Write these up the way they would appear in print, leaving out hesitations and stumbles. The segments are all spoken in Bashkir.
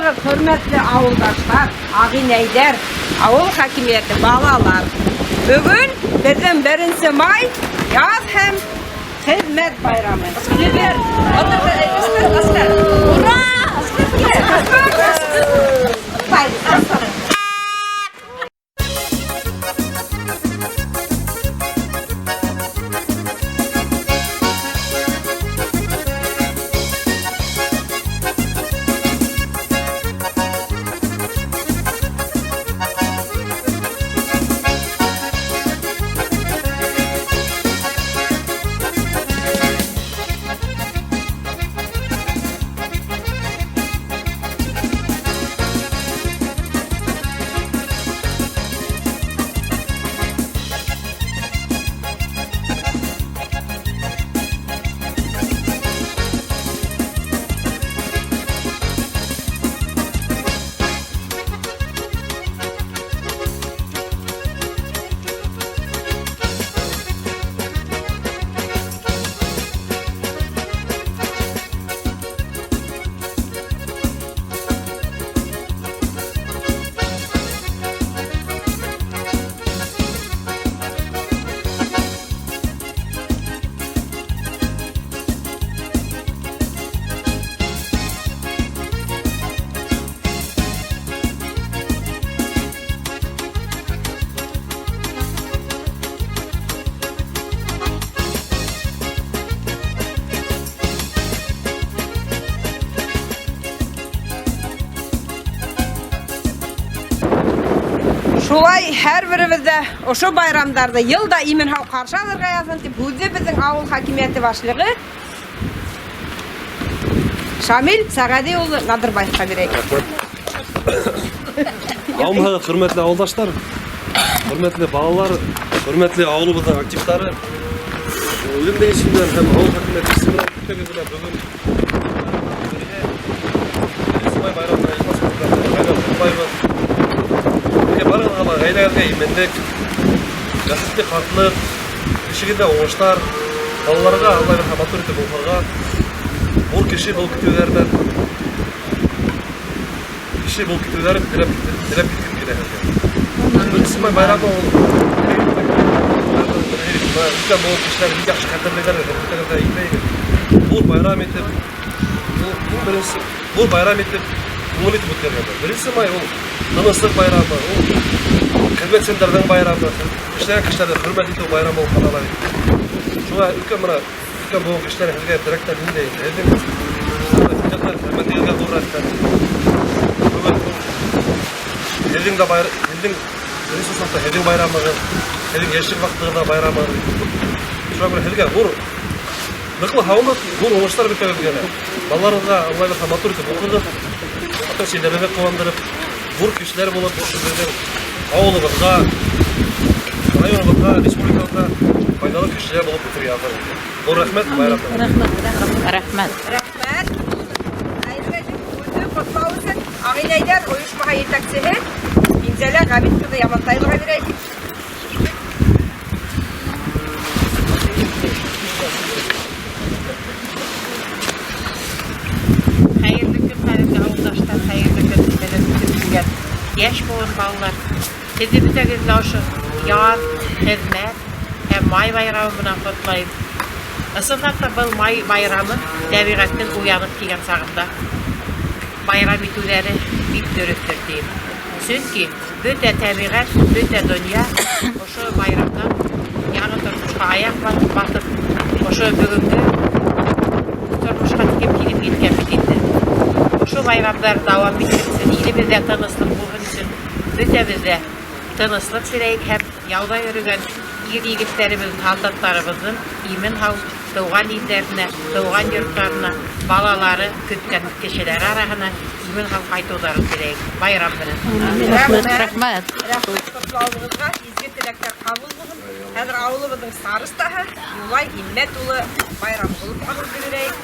Һаумыһығыҙ, хөрмәтле ауылдаштар, ағинәйҙәр, ауыл хакимиәте, балалар. Бөгөн беҙҙең 1 май яҙ һәм хеҙмәт байрамы. Ура! Шулай һәр беребеҙ ҙә ошо байрамдарҙы йыл да имен һау ҡаршы алырға яҙһын тип һүҙҙе беҙҙең ауыл хакимиәте башлығы Шамил Сәғәҙи улы Надырбаевҡа бирәйек. Һаумыһығыҙ, хөрмәтле ауылдаштар, хөрмәтле балалар, хөрмәтле ауылыбыҙҙың активтары. Үҙемдең исемдән һәм ауыл хакимиәте исеменән бөтәгеҙҙе лә бөгөн Беренсе май байрамына ихлас күңелдән ҡотлайбыҙ. Һеҙгә барығыҙға ла ғаиләгеҙгә именлек, бәхетле ҡартлыҡ, эшегеҙҙә уңыштар, балаларға Алла бирһә матур итеп уҡырға, ҙур кеше булып китеүҙәренән кеше булып китеүҙәрен теләп теләп киткем килә һеҙгә. Беренсе май байрамы ул өлкән быуын кешеләр бик яҡшы хәтерләйҙәр, бөтәгеҙ ҙә иҫләйһегеҙ. Ҙур байрам итеп, ул беренсе ҙур байрам итеп, күңел итеп үткәргәндәр. Беренсе май ул тыныслыҡ байрамы, ул хеҙмәтсәндәрҙең байрамы, эшләгән кешеләрҙе хөрмәт итеү байрамы булып һанала бит. Шуңа өлкән мына өлкән быуын кешеләре һеҙгә теләктәр ниндәй? Һеҙҙең хеҙмәтегеҙгә ҙур рәхмәт. Бөгөн һеҙҙең дә байр, һеҙҙең беренсе сафта һеҙҙең байрамығыҙ, һеҙҙең йәшлек ваҡытығыҙҙа байрамығыҙ. Шуңа күрә һеҙгә ҙур ныҡлы һаулыҡ, ҙур уңыштар бөтәгеҙгә лә. Балаларығыҙға Алла бирһә матур итеп уҡығыҙ, ата-әсәләрегеҙҙе ҡыуандырып, ҙур кешеләр булып ошо беҙҙең ауылыбыҙға, районыбыҙға, республикабыҙға файҙалы кешеләр булып үҫергә яҙһын. Ҙур рәхмәт байрам. Рәхмәт. Рәхмәт. Үҙе ҡотлау өсөн Ағинәйҙәр ойошмаһы етәксеһе Минзәлә Ғәбит ҡыҙы Ямантаеваға бирәйек. Хәйерле көн, хәҙерге ауылдаштар, хәйерле көн, беҙҙең үҫеп килгән йәш быуын балалар. Һеҙҙе бөтәгеҙҙе лә ошо яҙ, хеҙмәт һәм май байрамы менән ҡотлайым. Ысынлап та был май байрамы тәбиғәттең уянып килгән сағында байрам итеүҙәре бик дөрөҫтөр тием. Сөнки бөтә тәбиғәт, бөтә донъя ошо байрамдан яңы тормошҡа аяҡ баҫып, ошо бөгөнгө тормошҡа тиклем килеп еткән бит инде. Ошо байрамдар дауам итһен өсөн, илебеҙҙә тыныслыҡ булһын өсөн бөтәбеҙ ҙә тыныслыҡ теләйек һәм яуҙа йөрөгән ир егеттәребеҙ, һалдаттарыбыҙҙың имен һау тыуған илдәренә, тыуған йорттарына, балалары көткән кешеләр араһына имен һау ҡайтыуҙарын теләйек. Байрам менән. Рәхмәт. Рәхмәт. Рәхмәт ҡотлауығыҙға, изге теләктәр ҡабул булһын. Хәҙер ауылыбыҙҙың старостаһы Юлай Һиммәт улы Байрамғоловҡа һүҙ бирәйек.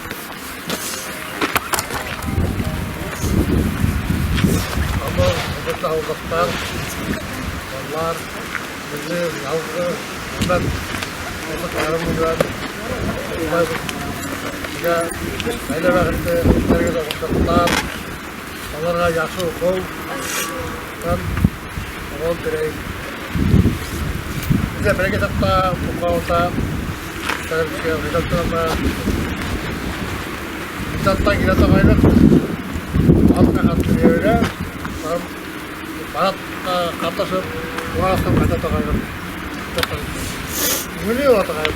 Ама хөрмәтле ауылдаштар, балалар, беҙҙе яҙғы хеҙмәт байрамы менән ҡотлайбыҙ. Һеҙгә ғаилә бәхете, эштәрегеҙҙә уңыштар, балаларығыҙға Уларға яҡшы уҡыу һәм уңыш теләйем. Беҙҙә бәләкәй саҡта уҡыуҙа Ризаттан килә торғайныҡ. Ат һәм парадҡа ҡатнашып, уларға ҡайта торғайныҡ. Күңелле була торғайны.